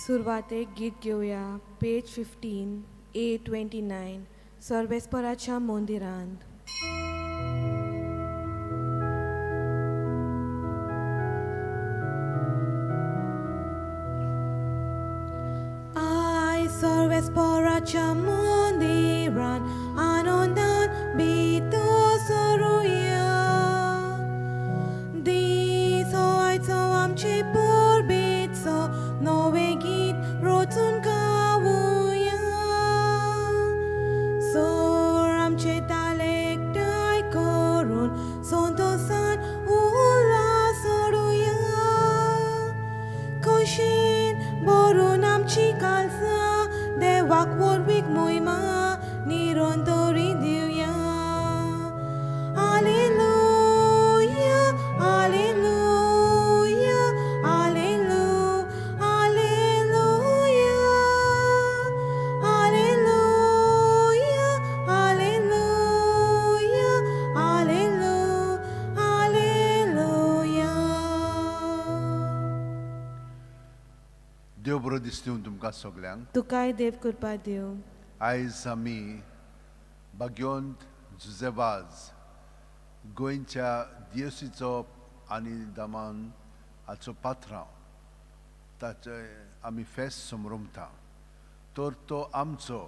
सुरवातेक गीत घेवया पेज 15 A29 सर्वेस्पराच्या मंदिरांत. I सर्वेस्पराच्या मंदिरांत आनंदान भितर सरुया. दीस हो आयचो आमचे परबेचो नवें गीत रचून गावया. सोर आमचे ताल एकठांय करून संतोसान उल्हास सोडुया. खोशीन भरून आमची काळजां देवाक व्हडवीक मोहिमा निरंतरी दिवया. Alleluia, Alleluia, Alleluia, Alleluia, Alleluia, Alleluia, Alleluia, Alleluia. देव बरो दिसता तुमकां सगल्यांक. तुकाय देव कृपा देव. आयज आमी भाग्यवंत जुजेवाज गोंयच्या दियसीचो आनी दमान हाचो पात्रांव ताचे आमी फेस्त समरमता. तर तो आमचो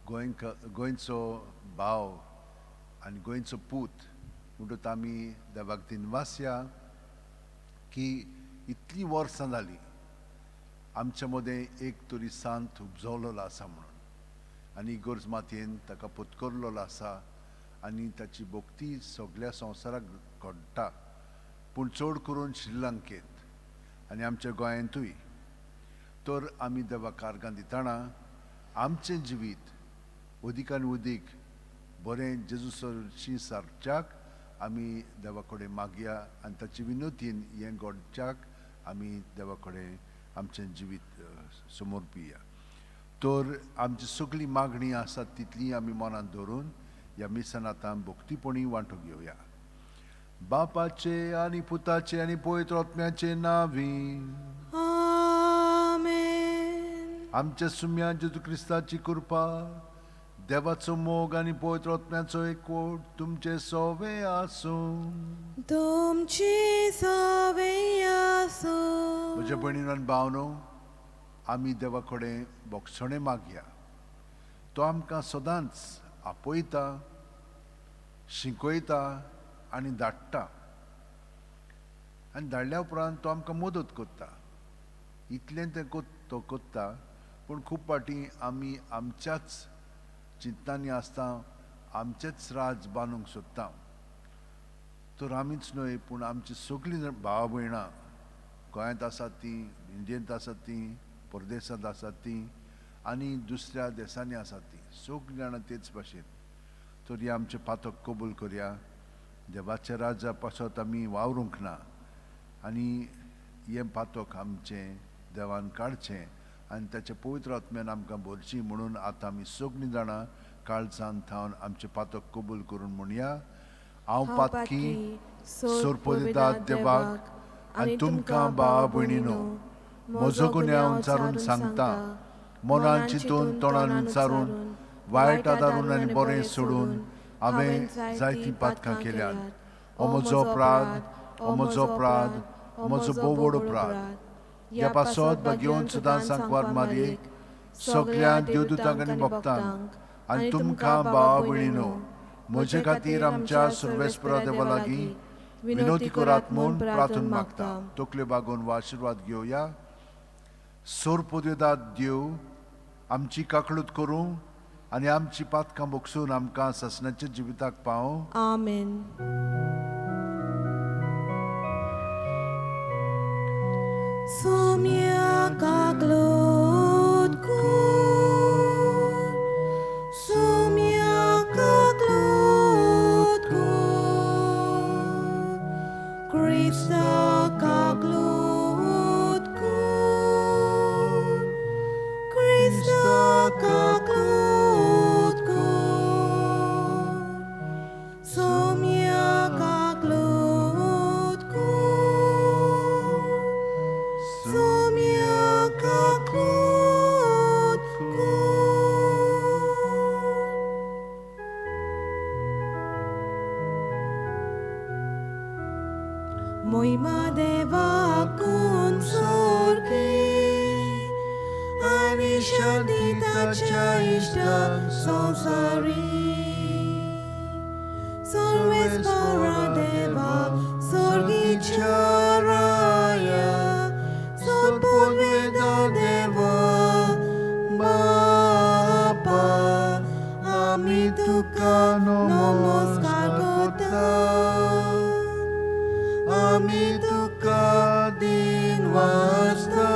गोंयक गोंयचो भाव आनी गोंयचो पूत म्हणटूच आमी देवाक दिनवासया की इतलीं वर्सां जालीं आमच्या मदें एक तरी सांत उपजवलेलो आसा म्हणून आनी इगर्ज मातयेन ताका पत्करलेलो आसा आनी ताची भक्ती सगल्या संवसाराक घडटा, पूण चड करून श्रीलंकेंत आनी आमच्या गोंयांतूय. तर आमी देवाक कार्गां दितना आमचें जिवीत अदीक आनी अदीक बरें जेजू सरशी सारच्याक आमी देवा कडेन मागया आनी ताची विनोतीन हें घडच्याक आमी देवा कडेन आमचें जिवीत समर्पिया. तर आमची सगळी मागणी आसा तितली आमी मनांत धरून ह्या मिसान आतां भक्तीपणी वांटो घेवया. बापाचे आनी पुताचे आनी पवित्र आत्म्याचे नांवी आमेन. आमच्या सुम्या जेजू क्रिस्ताची कृपा, देवाचो मोग आनी पवित्र आत्म्याचो एकवट तुमचे सोवे आसूं. तुमची सवे आसूं. म्हज्या भयणीन आनी भावनो, आमी देवा कडेन भोगसणें मागया. तो आमकां सदांच आपयता, शिकयता आनी धाडटा आनी धाडल्या उपरांत तो आमकां मदत करता. इतलें तें तो करता, पूण खूब फावटी आमी आमच्याच चिंतनांनी आसता, आमचेच राज बांदूंक सोदता. तर आमीच न्हय पूण आमची सगळीं भावा भयणां गोंयांत आसात तीं, इंडियेंत आसात तीं, परदेसांत आसात तीं आनी दुसऱ्या देसांनी आसात तीं, सगळीं जाणां तेच भाशेन. तर हें आमचें पातक कबूल करया. देवाच्या राजा पासत आमी वावरूंक ना आनी हें पातक आमचें देवान काडचें आनी ताच्या पवित्र आत्म्यान आमकां भरची म्हणून आतां आमी सगळीं जाणां काळजान थावन आमचें पातक कबूल करून म्हणया. हांव पातकी सोरपदितात देवाक आनी तुमकां भावा भयणीनो म्हजो गुन्यांव विचारून सांगता. मनान चिंतून, तोंडान विचारून, वायट आदारून आनी बरें सोडून हांवें जायतीं पातकां केल्यात. हो म्हजो अपराध, हो म्हजो अपराध, हो म्हजो भोव व्हड अपराध. ह्या पासत भाग्यवंत सुदां सांकवार मारयेक, सगल्या देवदूतांक आनी भक्तांक आनी तुमकां भावा भयणीनो म्हजे खातीर आमच्या सुर्वेस्परा देवा लागीं विनोती करात म्हूण प्रार्थना मागता. तकल्यो बागोवन वा आशिर्वाद घेवया. सोरपोदेदात देव आमची काकळूत करूं आनी आमची पातकां भोगसून आमकां सासणाच्या जिविताक पावों. आमेन. Sumya kaklot kur, sumya kaklot kur, Krista kaklot kur, Krista kaklot kur, sumya kaklot kur, sumya kaklot. मोहिमा देवाकून सोर्गी आनी शांती ताच्या इश्टांक संवसारी. सर्वेस्परा देवा सोर्गीच्या राया, सोदपुनवेदा देवा बापा, आमी तुका नमस्कार करता, आमी तुका दिन वाचता.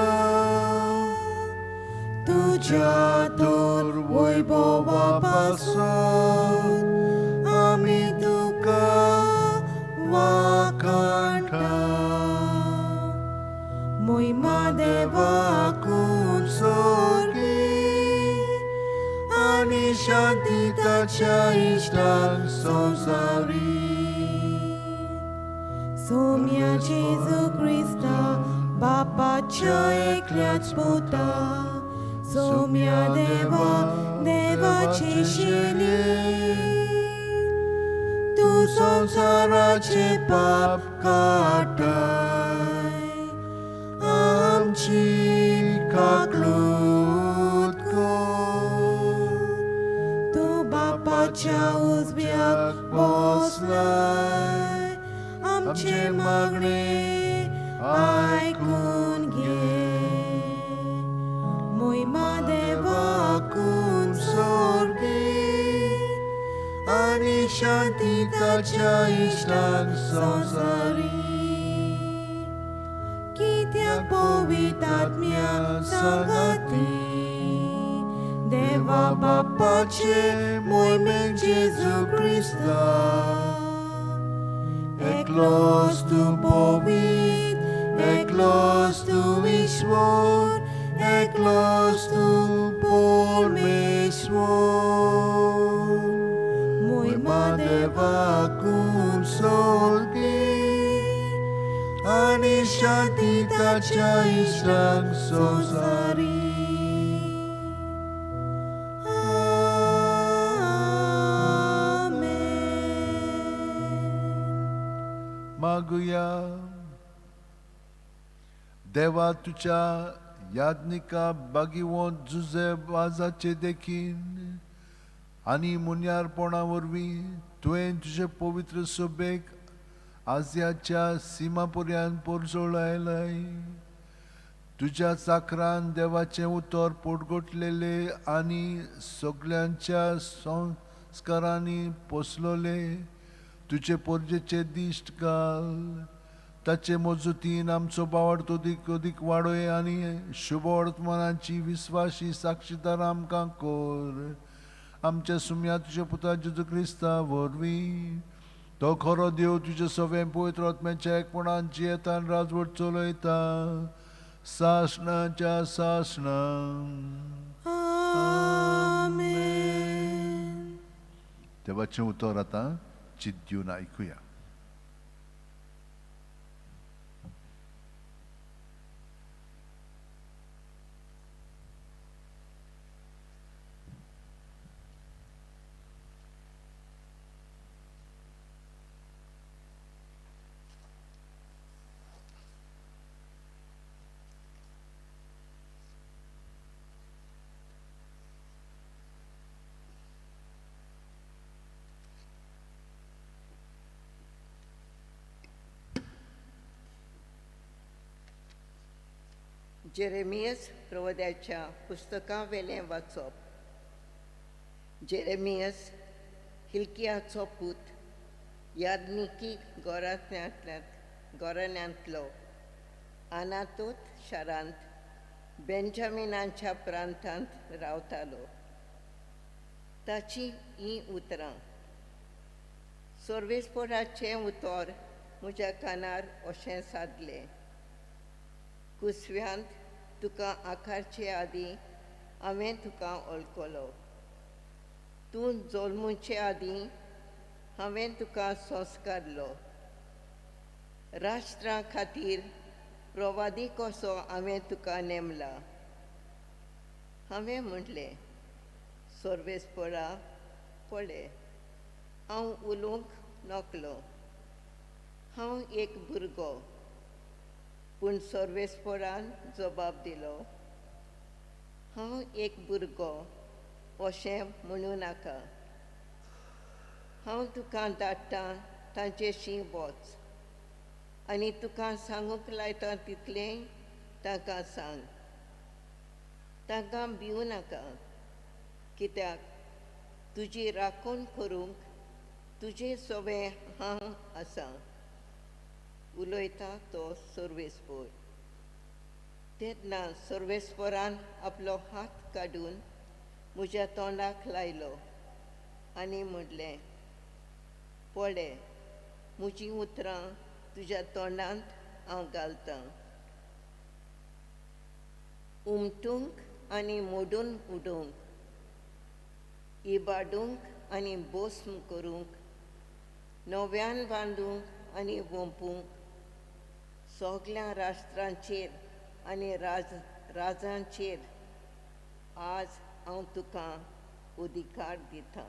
तुज्या तर वैभवा पासून आमी तुका वाखाणटा. मोहिमा देवाकून सोर्गी आनी शांती ताच्या इश्टांक संवसारी. सोम्या जेजू क्रिस्ता बापाच्या एकल्याच पुता, सोम्या देवा देवाची शिली, तूं संवसाराचे पाप काडटाय, आमची काकलूत कर. तूं बापाच्या उजव्याक बसलाय, आमचे मागणे आयकून घे. मोहिमा देवाकून सोर्गी आनी शांती ताच्या इश्टांक संवसारी. कित्याक पवित्र आत्म्या सांगाती देवा बापाचे मोहिमेक जेजू क्रिस्ता, एकलोच तूं पवित्र, एकलोच तूं ईश्वर, एकलोच तूं परमेश्वर. मोहिमा देवाकून सोर्गी आनी शांती ताच्या इश्टांक संवसारी. आमेन. मागुया. देवा, तुज्या याज्ञिका बागिवंत जुजे वाजाचे देखीन आनी मुन्यारपणा वरवीं तुवें तुजे पवित्र सभेक आजयाच्या सीमा पर्यंत पोरजोळायलाय. तुज्या चाकरान देवाचें उतर पोटगोटलेले आनी सगल्यांच्या संस्कारांनी पोसलोले तुजे पोरजेचे दिश्ट घाल. ताचे मजतीन आमचो बावड अदीक अदीक वाडय आनी शुभ वर्तमानाची विस्वाशी साक्षीदार आमकां कर. आमच्या सुम्या तुज्या पुता जेजू क्रिस्ता वरवीं. तो खरो देव, तुजे सवें पवित्र आत्म्याच्या एकपणान जियेतान राजवट चलयता सासणाच्या सासणां. आमेन. देवाचें उतर आतां चित दिवन आयकुया. जेरेमियस प्रवद्याच्या पुस्तकावेलें वाचप. जेरेमियस हिल्कियाचो पूत, याज्ञिकी गोराण्यांतलो, आनातोत शारांत बेंजामिनाच्या प्रांतांत रावतालो. ताची हीं उतरां. सर्वेस्पोराचें उतर म्हज्या कानार अशें सादलें, कुसव्यांत तुका आकारचे आदीं हांवें तुका वळखलो, तूं जल्मुचे आदीं हांवें तुका संस्कारलो. राष्ट्रा खातीर प्रवादी कसो हांवें तुका नेमला. हांवें म्हटलें, सर्वेस्परा पळय, हांव उलोवंक नकलो, हांव एक भुरगो. पूण सर्वेस्परान जबाब दिलो, हांव एक भुरगो अशें म्हणूं नाका. हांव तुका धाडटा तांचेशी वच आनी तुका सांगूंक लायता तितलें तांकां सांग. तांकां भिवूं नाका, कित्याक तुजी राखण करूंक तुजे सवें हांव आसा, उलयता तो सर्वेस्पर. तेन्ना सर्वेस्परान आपलो हात काडून म्हज्या तोंडाक लायलो आनी म्हणलें, पळय, म्हजीं उतरां तुज्या तोंडांत हांव घालतां. उमटूंक आनी मोडून उडोवंक, इबाडूंक आनी भस्म करूंक, नव्यान बांदूंक आनी वोंपूंक, सगल्या राष्ट्रांचेर आनी राजांचेर आज हांव तुका अधिकार दिता.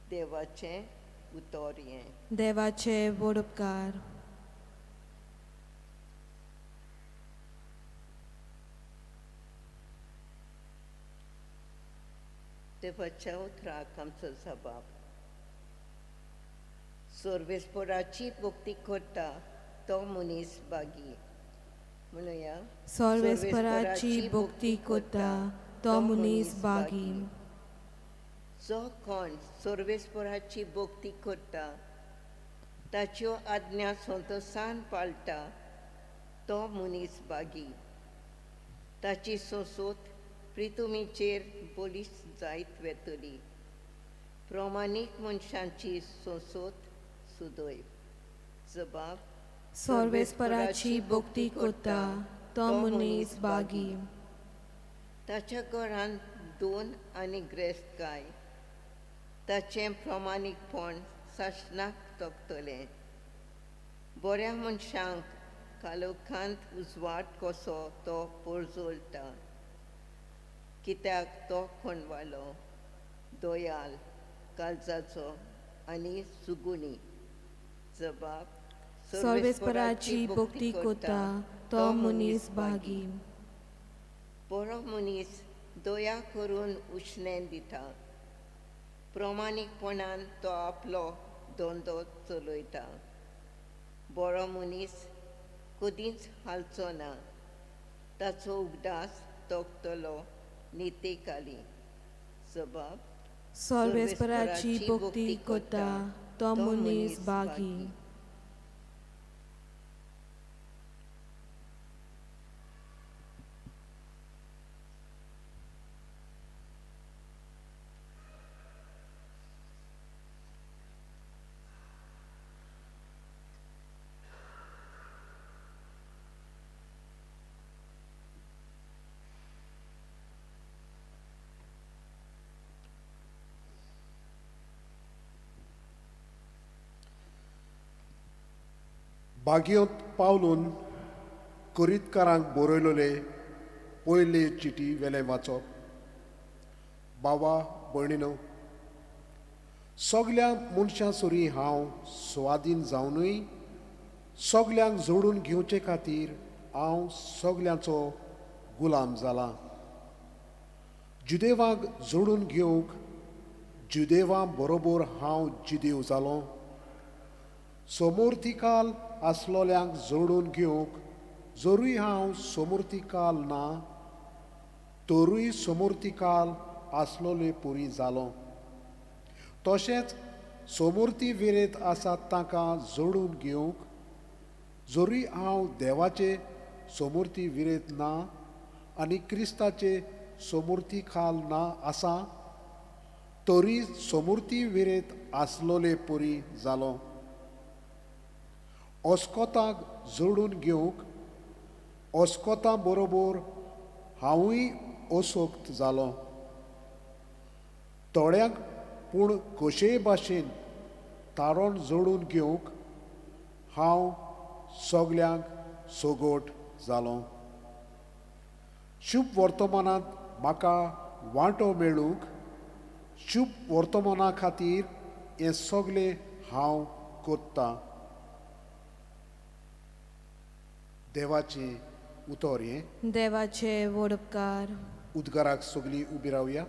देवाचें उतर हें. देवाचे व्हड उपकार. देवाच्या उतराक आमचो जबाब. सर्वेस्पराची भक्ती करता तो मनीस बागी. म्हणुया, सर्वेस्पराची भक्ती करता तो मनीस बागी. जो कोण सर्वेस्पराची भक्ती करता, ताच्यो आज्ञा संतोसान पाळटा तो मनीस बागी. ताची सोंसोत प्रितुमीचेर बळिश्ट जायत वेतली. प्रमाणीक मनशांची सोंसोत सुदैव. जबाब, सर्वेस्पराची भक्ती करता तो मनीस बागी. ताच्या घरांत दोन आनी ग्रेस्तकाय, ताचें प्रमाणीकपण सासणाक तगतलें. बऱ्या मनशांक कालोखांत उजवाड कसो तो पोरजोळटा, कित्याक तो खणवालो, दयाल काळजाचो आनी सुगुणी. जबाब, सर्वेस्पराची भक्ती करता तो मनीस बागी. बरो मनीस दया करून उश्णें दिता, प्रमाणीकपणान तो आपलो धंदो चलयता. बरो मनीस कदींच हालचो ना, ताचो उगडास तगतलो नितेकाली. जबाब, सर्वेस्पराची भक्ती करता तो मनीस बागी. बागियोंत पावलून कोरीतकारांक बरयलोले पयले चिटी वेलें वाचप. बाबा भयणीनो, सगल्या मनशां सरी हांव स्वाधीन जावनूय सगल्यांक जोडून घेवचे खातीर हांव सगल्यांचो गुलाम जाला. जुदेवांक जोडून घेवंक जुदेवां बरोबर हांव जुदेव जालो. सोमुर्तिकाल आसलोल्यांक जोडून घेवंक जरूय हांव सोमुर्तिकाल ना तरूय सोमुर्तिकाल आसलोले पुरी जालो. तशेंच सोमुर्ती विरेत आसात तांकां जोडून घेवंक जरूय हांव देवाचे सोमुर्ती विरेत ना आनी क्रिस्ताचे सोमुर्ती खाल ना आसा तरी सोमुर्ती विरेत आसलोले पुरी जालो. ओस्कोताक जोडून घेवंक ओस्कोता बरोबर हांवूय असोक्त जालो. थोड्यांक पूण कशेय भाशेन तारण जोडून घेवंक हांव सगल्यांक सोगोट जालो. शुभ वर्तमानांत म्हाका वांटो मेळूंक शुभ वर्तमाना खातीर हें सगलें हांव कोत्तां. देवाचें उतर हें। देवाचे वडपकार। उद्गाराक सगळीं उबी रावया।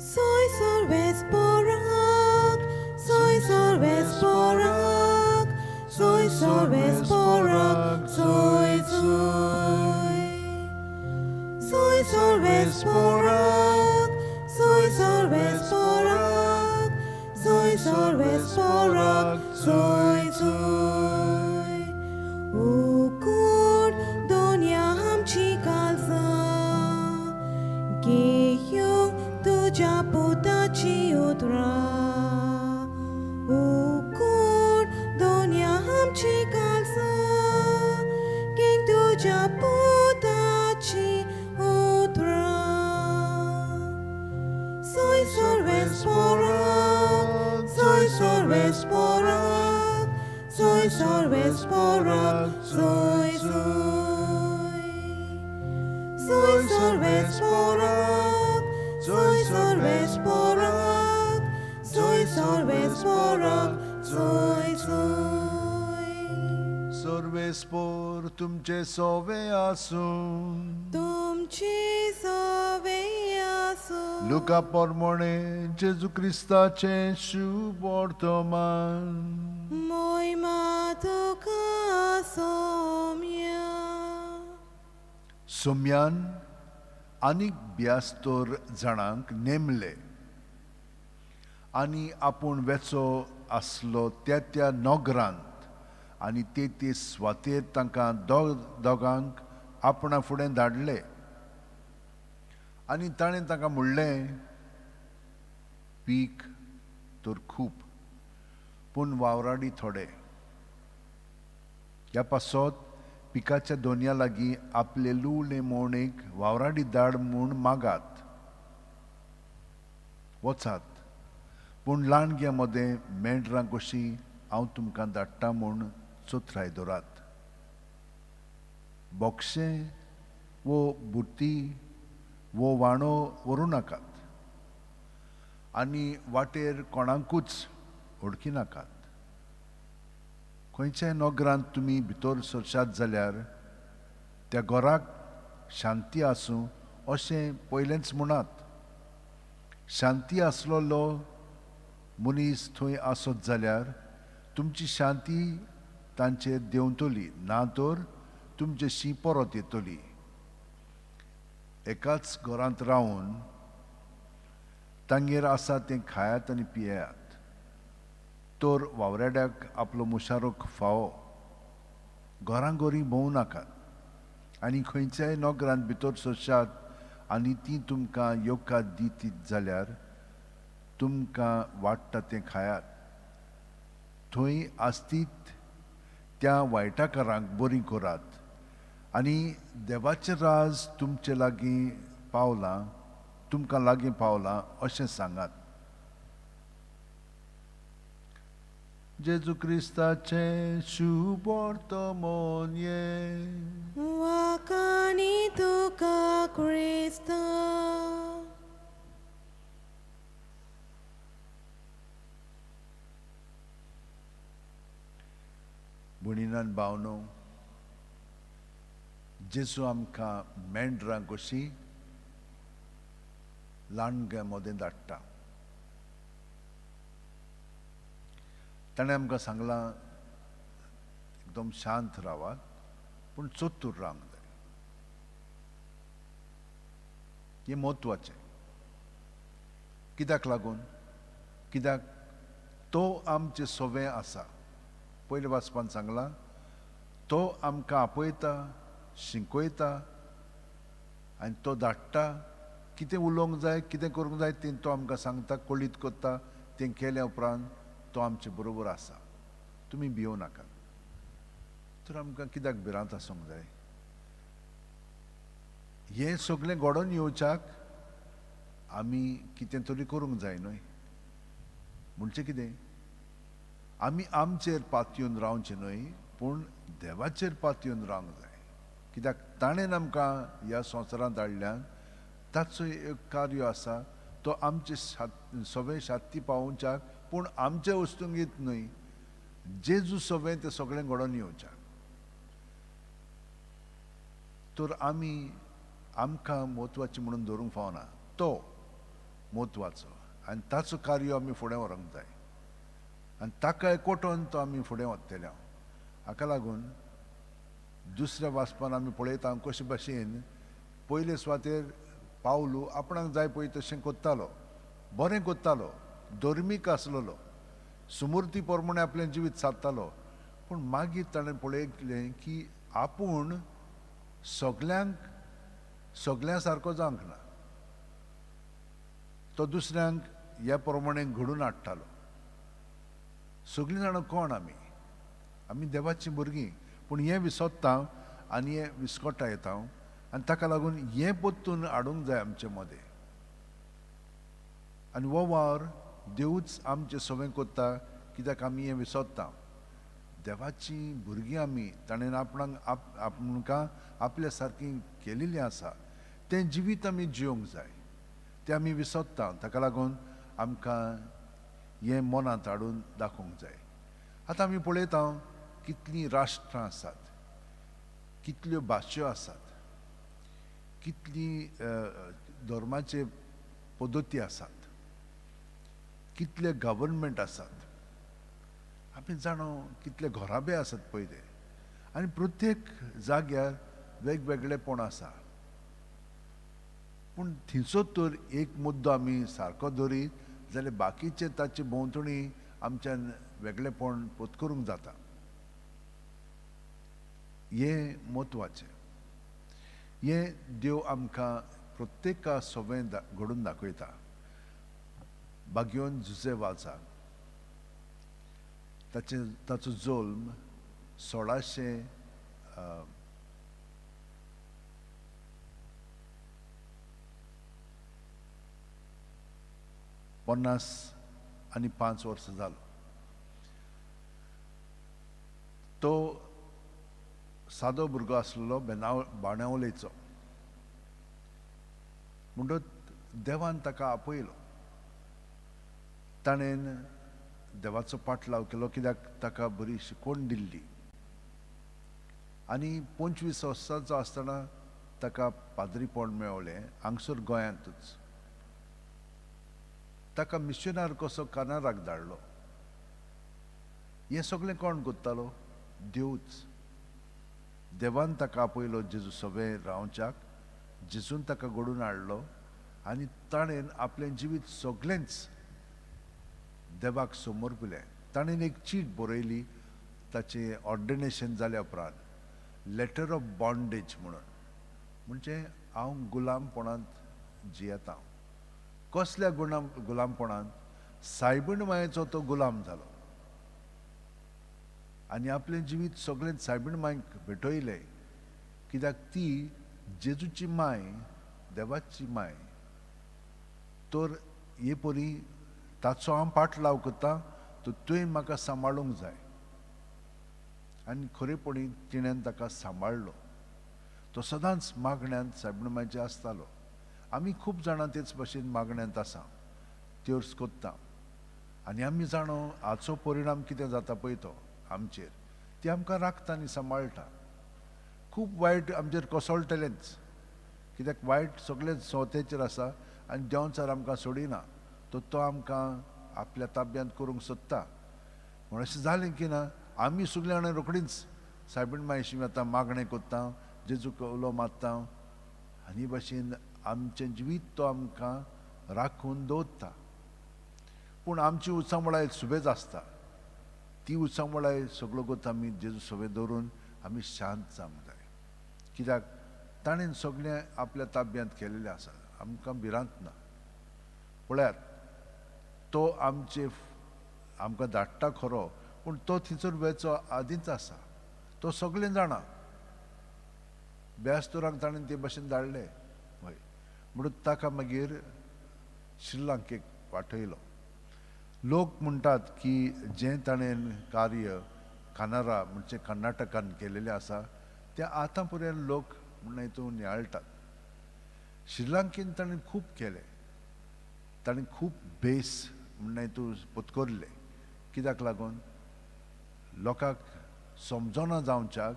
Soy sorvesporak, soy sorvesporak, soy sorvesporak, soy soy. Soy sorvesporak, soy sorvesporak, soy sorvesporak, soy soy. Ukur donya hamchi kalsa, घेयो तुज्या पुताची उतरां। उकोड दोनया आमची कालसां, घेंक तुज्या पुताची उतरां। सोय सर्वेस्पोराक, सोय सर्वेस्पोराक, सोय सर्वेस्पोराक, सोय सोय। Soy sorvesporak, soy sorvesporak, soy sorvesporak, soy soy. सर्वेस्पोर तुमचे सोवे आसूं। तुमचे सोवे आसूं। लुका पोरमोणे जेजू क्रिस्ताचें शुभ वर्तमान। मोयमा तुका सोम्या। सोम्यान आनीक ब्यास्तर जाणांक नेमले आनी आपूण वेचो आसलो त्या त्या नगरांत आनी ते ते स्वातेर तांकां दोगांक आपणा फुडें धाडले आनी ताणें तांकां म्हणलें, पीक तर खूब पूण वावराडी थोडे। ह्या पासत पिकाच्या दोनया लागीं आपले लुवले मोणेक वावराडी धाड म्हूण मागात, वचात, पूण लांडग्या मदें मेंढरां कशीं हांव तुमकां धाडटा म्हूण चोत्राय दवरात। बोक्षें वो बुटी वो वाणो व्हरूं नाकात आनी वाटेर कोणाकूच वळखी नाकात। खंयच्याय नगरांत तुमी भितर सरशात जाल्यार त्या घराक शांती आसूं अशें पयलेंच म्हणात। शांती आसलेलो मनीस थंय आसत जाल्यार तुमची शांती तांचेर देंवतली, ना तर तुमचे शी परत येतली। एकाच घरांत रावन तांगेर आसा तें खायात आनी पियात, तर वावराड्याक आपलो मुशारोक फावो। घरां घरी भोंवू नाकात आनी खंयच्याय नगरांत भितर सरशात आनी ती तुमकां येवकार दितीत जाल्यार तुमकां वाडटा तें खायात। थंय आसतीत त्या वायटाकारांक बरीं करात आनी देवाचें राज तुमचे लागीं पावलां, तुमकां लागीं पावलां अशें सांगात। जेजू क्रिस्ताचें शुभ वर्तमान हें। वाकानी तुका क्रिस्ता। भयणीन भावनो, जेजू आमकां मेंढरां कशीं लांडग्यां मदें धाडटा। ताणें आमकां सांगलां एकदम शांत रावात पूण चतूर रावंक जाय। हें म्हत्वाचें कित्याक लागून? कित्याक तो आमचें सोवें आसा। पयलें वाचपान सांगलां तो आमकां आपयता, शिकयता आनी तो धाडटा। कितें उलोवंक जाय, कितें करूंक जाय तें तो आमकां सांगता, कळीत करता। तें केल्या उपरांत तो आमचे बरोबर आसा। तुमी भियोव नाकात। तर आमकां कित्याक भिरांत आसूंक जाय? हें सगळें घडोवन येवच्याक आमी कितें तरी करूंक जाय न्हय? म्हणचें कितें, आमी आमचेर पातयेवन रावचें न्हय पूण देवाचेर पातयेवन रावंक जाय। कित्याक ताणें आमकां ह्या संवसारांत धाडल्यान ताचो एक कार्य आसा, तो आमचे सगळे शाती पावोवच्याक, पूण आमचे वस्तुंगीत न्हय, जेजू सगळें तें सगळें घडोवन येवच्याक. तर आमी आमकां म्हत्वाचें म्हणून धरूंक फावना, तो म्हत्वाचो आनी ताचो कार्य आमी फुडें व्हरूंक जाय आनी ताका एकवटून तो आमी फुडें वतले. हाका लागून दुसऱ्या वाचपान आमी पळयता कशे भाशेन पयले सुवातेर पावलू आपणाक जाय पळय तशें कोत्तालो, बरें कोत्तालो, धर्मीक आसलेलो, सुमूर्ती प्रमाणे आपलें जिवीत सादतालो. पूण मागीर ताणें पळयलें की आपूण सगल्यांक सगल्यां सारको जावंक ना, तो दुसऱ्यांक ह्या प्रमाणे घडून हाडटालो. सगळीं जाणां कोण आमी, आमी देवाचीं भुरगीं, पूण हें विसरता आनी हें विस्कटा येता आनी ताका लागून हें परतून हाडूंक जाय आमचे मदें. आनी हो वावर देवूच आमचें सगळें करता, कित्याक आमी हें विसरता. देवाचीं भुरगीं आमी, ताणें आपणाक आमकां आपल्या सारकीं केलेलीं आसा, तें जिवीत आमी जियोंक जाय, तें आमी विसरता. ताका लागून आमकां हें मनांत हाडून दाखोवंक जाय. आतां आमी पळयता कितलीं राष्ट्रां आसात, कितल्यो भाशो आसात, कितली धर्माचे पद्दती आसात, कितले गव्हर्नमेंट आसात, आमी जाणो कितले घराबे आसात पळय ते, आनी प्रत्येक जाग्यार वेगवेगळेपण आसा. पूण थंयसर तर एक मुद्दो आमी सारको धरीत जाल्यार बाकीचे ताचे भोंवतणी आमच्यान वेगळेपण पत्करूंक जाता. हें म्हत्वाचें, हें देव आमकां प्रत्येका सगळें घडून दाखयता. बाग्योन जुजे वाजा ताचो जल्म 1655 वर्सां जालो. तो सादो भुरगो आसलेलो बाणावलेचो, म्हणटच देवान ताका आपयलो. ताणें देवाचो पाटलाव केलो, कित्याक ताका बरी शिकवण दिल्ली. आनी 25 वर्सांचो आसतना ताका पाद्रीपण मेळलें हांगसर गोंयांतूच. ताका मिशनार कसो कानाराक धाडलो. हें सगळें कोण करतालो? देवूच. देवान ताका आपयलो जेजू सगळें रावच्याक, जेजून ताका घडून हाडलो आनी ताणें आपलें जिवीत सगळेंच देवाक समर्पिलें. ताणें एक चीट बरयली ताचें ऑर्डिनेशन जाल्या उपरांत, लेटर ऑफ बॉन्डेज म्हणून, म्हणजे हांव गुलामपणांत जियेता. कसल्या गुलामपणांत? सायबीण मायेचो तो गुलाम जालो आनी आपलें जिवीत सगळें सायबीण मायक भेटयलें, कित्याक ती जेजूची माय, देवाची माय. तर हे परी ताचो हांव पाटलाव करता, तर तुवें म्हाका सांबाळूंक जाय. आनी खरेपणी तिणें ताका सांबाळ्ळो. तो सदांच मागण्यांत सायबीण मायचे आसतालो. आमी खूब जाणां तेच भाशेन मागण्यांत आसा, त्योर्स कोत्ता आनी आमी जाणो हाचो परिणाम कितें जाता पळय तो आमचेर. ती आमकां राखता आनी सांबाळटा. खूब वायट आमचेर कोसळटलेंच, कित्याक वायट सगळें सोतेचेर आसा आनी देंवचार आमकां सोडिना, तो आमकां आपल्या ताब्यांत करूंक सोदता. म्हूण अशें जालें की ना आमी सगळीं जाणां रोखडींच सायबीण मायशी वता, मागणें करता, जेजूक उलो मारता आनी भाशेन आमचें जिवीत तो आमकां राखून दवरता. पूण आमची उचांबळाय सुबेज आसता, ती उचांबळाय सगळो गोत आमी जेजू सगळें दवरून आमी शांत जावंक जाय, कित्याक ताणें सगळें आपल्या ताब्यांत केलेलें आसा, आमकां भिरांत ना. पळयात, तो आमचे आमकां धाडटा खरो, पूण तो थंयसर वेचो आदींच आसा, तो सगळें जाणा. बेस्तोराक ताणें ते भाशेन धाडलें हय, म्हणून ताका मागीर श्रीलंकेक वाटयलो. लोक म्हणटात की जें ताणें कार्य कानारा म्हणजे कर्नाटकान केलेलें आसा तें आतां पर्यंत लोक म्हणून हितून नियाळटात. श्रीलंकेन ताणें खूब केलें. ताणें खूब बेस म्हणल्यार तूं पत्करले. कित्याक लागून लोकांक समजना जावच्याक,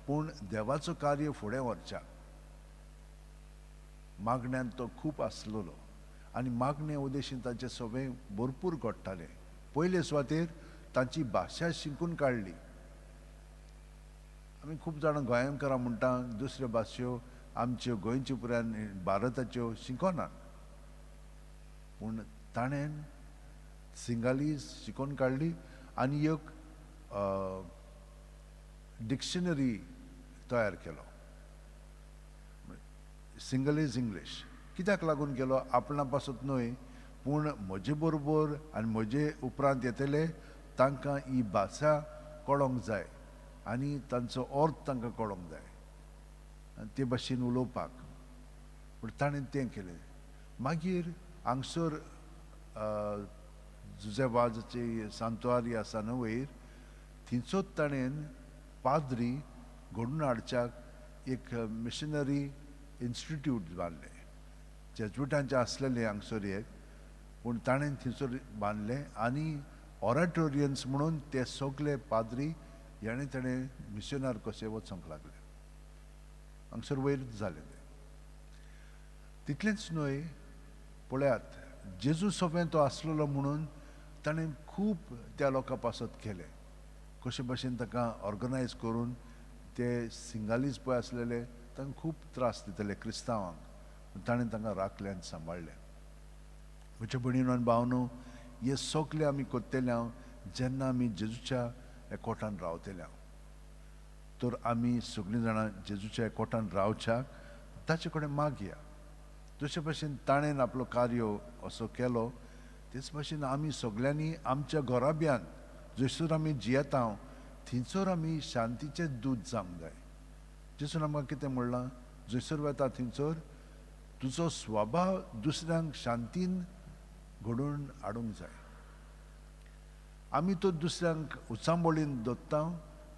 पूण देवाचो कार्य फुडें व्हरच्याक मागण्यान तो खूब आसलेलो आनी मागणे उद्देशीन तांचे सगळें भरपूर घडटालें. पयले सुवातेर तांची भाशा शिकून काडली. आमी खूब जाणां गोंयकारां म्हणटा दुसऱ्यो भाशो आमच्यो गोंयच्यो पुराय भारताच्यो शिकोनात, पूण ताणें सिंगाली शिकोवन काडली आनी एक डिक्शनरी तयार केलो, सिंगलीज इंग्लीश. कित्याक लागून केलो? आपणा पासत न्हय, पूण म्हजे बरोबर आनी म्हजे उपरांत येतले तांकां ही भाशा कळोंक जाय आनी तांचो अर्थ तांकां कळोंक जाय आनी ते भाशेन उलोवपाक. पूण ताणें तें केलें. मागीर हांगसर जुझे सांतुआरी आसा न्हू वयर, थंयचोच ताणें पाद्री घडून हाडच्याक एक मिशनरी इन्स्टिट्यूट बांदलें. जेज्विटांचें आसलेलें हांगसर एक, पूण ताणें थंयसर बांदलें आनी ऑरेटोरियन्स म्हणून ते सगले पाद्री हेणें ताणें मिशनार कशे वचोंक लागले. हांगसर वयर जालें तें. तितलेंच न्हय, पळयात जेजू सोंपें तो आसलेलो म्हणून ताणें खूब त्या लोकां पासत केलें. कशे भशेन तांकां ऑर्गनायज करून ते सिंगालीज पळय आसलेले तांकां खूब त्रास दितले क्रिस्तांवांक, ताणें तांकां राखलें आनी सांबाळ्ळें. म्हज्या भयणीनो आनी भावनो, हे सगळे आमी करतले हांव जेन्ना आमी जेजूच्या एकवटान रावतले हांव. तर आमी सगळीं जाणां जेजूच्या एकवटान रावच्याक ताचे कडेन मागया. जशे भशेन ताणें आपलो कार्य असो केलो, तेच भशेन आमी सगळ्यांनी आमच्या घराब्यान जयसर आमी जियेता थंयसर आमी शांतीचें दूद जावंक जाय. जेजून आमकां कितें म्हणलां? जयसर वता थंयसर तुजो स्वभाव दुसऱ्यांक शांतीन घडोवन हाडूंक जाय. आमी तो दुसऱ्यांक उचांबळीन दवरता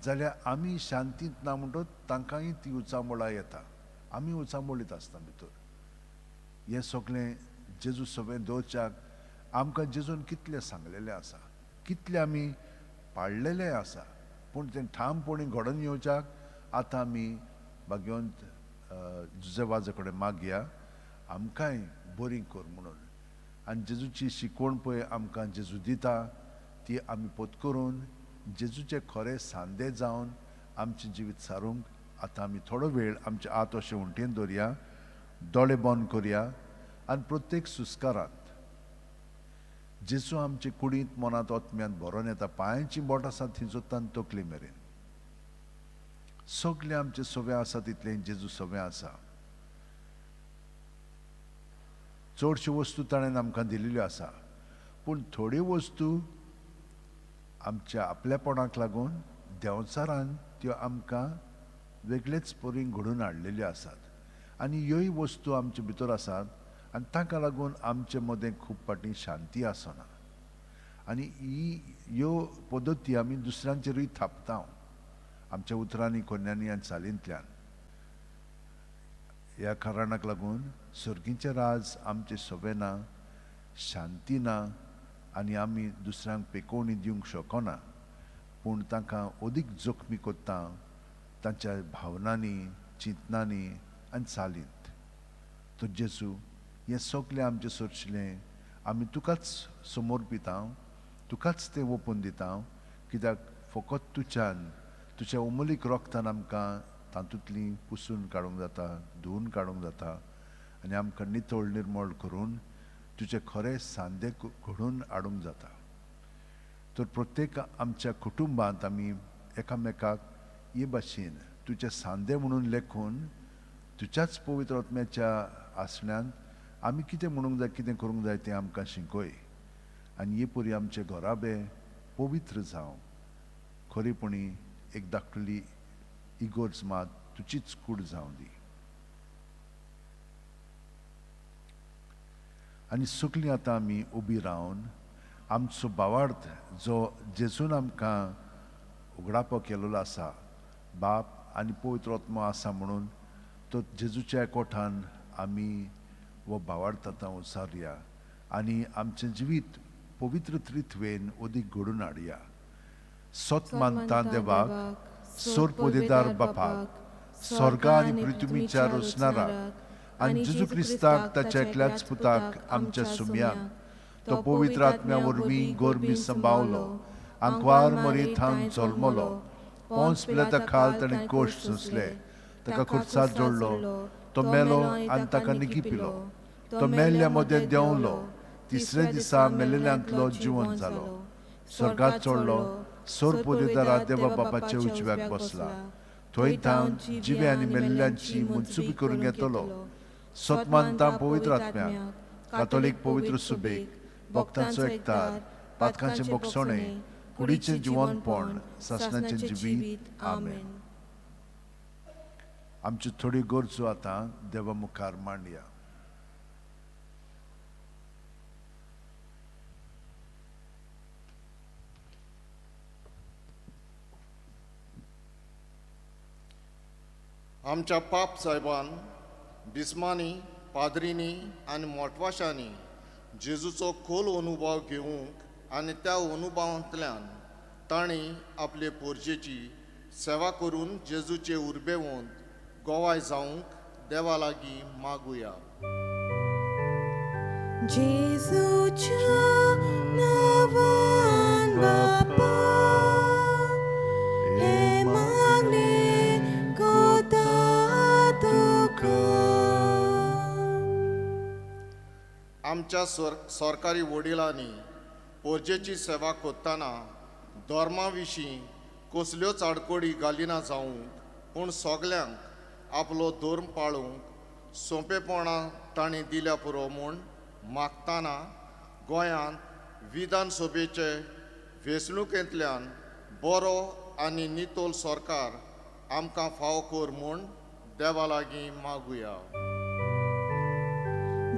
जाल्यार आमी शांतींत ना म्हणटच तांकांय ती उचांबळां येता. आमी उचांबळीत आसता भितर. हें सगळें जेजू सगळें दवरच्याक आमकां जेजून कितलें सांगलेलें आसा, कितलें आमी पाळलेलें आसा, पूण तें ठामपणी घडोवन येवच्याक आतां आमी भाग्यवंत जुझे वाजा कडेन मागया आमकांय बरी कर म्हणून. आनी जेजूची शिकवण पळय आमकां जेजू दिता ती आमी पत्करून जेजूचे खरे सांदे जावन आमचें जिवीत सारूंक आतां आमी थोडो वेळ आमचे हात अशें उंटेन दवरया, दोळे बंद करया आनी प्रत्येक सुस्कारांत जेजू आमचे कुडींत मनांत आत्म्यांत भरोन येता. पांयांची बोट आसा थंयसर तकली मेरेन सगळें आमचें सगळें आसा तितलें जेजू सगळें आसा. चडश्यो वस्तू ताणें आमकां दिल्ल्यो आसा, पूण थोड्यो वस्तू आमच्या आपलेपणाक लागून देंवचारान त्यो आमकां वेगळेच परीन घडोवन हाडलेल्यो आसात आनी ह्योय वस्तू आमचे भितर आसात आनी ताका लागून आमचे मदें खूब फावटी शांती आसना. आनी ही ह्यो पद्दती आमी दुसऱ्यांचेरूय थापता आमच्या उतरांनी, कोन्यांनी आनी चालींतल्यान. ह्या कारणाक लागून सर्गीचें राज आमचें सोबें ना, शांती ना आनी आमी दुसऱ्यांक पेकोवणी दिवंक शकना, पूण तांकां अदीक जखमी करता तांच्या भावनांनी, चिंतनांनी आनी चालींत. तर जेजू, हें सगळें आमचें सोरशिलें आमी तुकाच समर्पिता, तुकाच तें ओपून दिता, कित्याक फकत तुज्यान, तुज्या उमलीक रोगतान आमकां तातूंतली पुसून काडूंक जाता, धुवून काडूंक जाता आनी आमकां नितळ निर्मळ करून तुजे खरे सांदे घडोवन हाडूंक जाता. तर प्रत्येक आमच्या कुटुंबांत आमी एकामेकाक हे भाशेन तुजे सांदे म्हणून लेखून तुज्याच पवित्र आत्म्याच्या आसण्यान आमी कितें म्हणूंक जाय, कितें करूंक जाय तें आमकां शिकय आनी हे परी आमचे घराबे पवित्र जावं. खरेपणी एक धाकटुली इगोर्ज मात तुजीच कूड जावं दी. आनी सगळीं आतां आमी उबी रावन आमचो भावार्थ जो जेजून आमकां उगडापो केलेलो आसा, बाप आनी पवित्र आत्मो आसा म्हणून, तो जेजूच्या कोठान आमी हो भावार्थ आतां उसारया आनी आमचें जिवीत पवित्र त्रित्वेन अदीक घडून हाडया. सत मानता देवाक, सोर पोदेदार बापाक, स्वर्गा आनी पृथ्वीच्या रोसणाराक आनी जेजू क्रिस्ताक ताच्या एकल्याच पुताक आमच्या सुम्याक, तो पवित्र आत्म्या वरवीं गोरमी संभावलो, आंकवार मरेथान जल्मलो, पोंस पिलाता खाल ताणें कोश सोंसले, ताका खुर्सात जोडलो, तो मेलो आनी ताका निकी पिलो, तो मेल्ल्या मदें देंवलो, तिसऱ्या दिसा मेलेल्यांतलो जिवन जालो, स्वर्गात चडलो, सोर पोदेदारा देवा बापाच्या उजव्याक बसला, थंय थावन जिवे आनी मेल्ल्यांची मनसुबी करून घेतलो. सत मानता पवित्र आत्म्याक, कातोलीक पवित्र सुबेक, भक्तांचो एकतार, पातकांचें बोगसणें, कुडीचें जिवनपण, सासणाचें जिवीत. आमेन. आमच्यो थोड्यो गरजो आतां देवा मुखार मांडया. आमच्या पाप साहेबान, बिस्मांनी, पाद्रींनी आनी मोटवाशांनी जेजूचो खोल अनुभव घेवंक आनी त्या अनुभवांतल्यान तांणी आपले पोरजेची सेवा करून जेजूचे उर्बेवंत गोवाय जावंक देवा लागीं मागुया. जेजूच्या नांवान बापा, हे मागणें कोता तुका. आमच्या सरकारी वडिलांनी पोरजेची सेवा करतना धर्मा विशीं कसल्योच आडकोडी घालिना जावंक, पूण सगल्यांक आपलो धर्म पाळूंक सोंपेपणां तांणी दिल्या पुरो म्हूण मागतना गोंयांत विधानसभेचे वेंचणुकेंतल्यान बरो आनी नितोल सरकार आमकां फावो कर म्हूण देवा लागीं मागुया.